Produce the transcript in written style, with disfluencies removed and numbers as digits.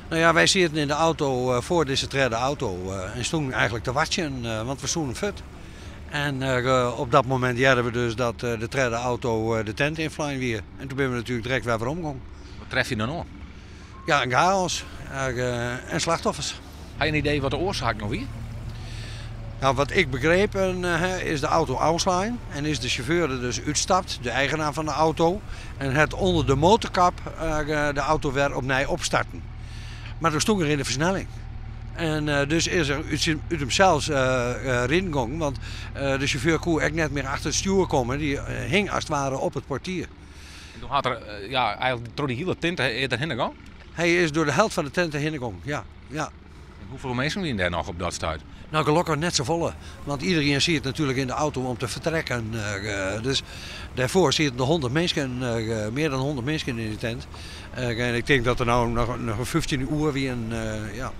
No ja, wy sieten yn de auto foar dizze tredde auto en stoenen eigenlik te wachtsjen, want we soenen fuort. En op dat momint hearden we dus dat de tredde auto de tent ynflein wie. En toen binne we natuerlik direkt wer werom gong. Wat tref je dan oan? Ja, in chaos en slachtoffers. Ha je in idee wat de oarsaak no wie? Nou, wat ik begrepen ha, is de auto ôfslein en is de sjauffeur der dus útstapt, de eigenaar fan de auto, en hat ûnder de motorkap de auto wer opnij opstarten. Mar doe stong er yn de fersnelling. En dus is er út himsels riden gongen, want de sjauffeur koe ek net mear achter it stjoer komme. Dy hing as it ware op it portier. En doe hat er ja, eigenlik troch dy hiele tinte is er hinne gong? Hy is door de helte fan de tinte hinne gong, ja. Ja. En hoefolle minsken wiene dêr noch op dat stuit? No, gelokkich net safolle. Want iderien siet natuerlik yn de auto om te fertrekken. Dus dêrfoar sieten der 100 minsken, mear dan 100 minsken yn de tent. En ik tink dat der no noch in 15 oer wienen, ja.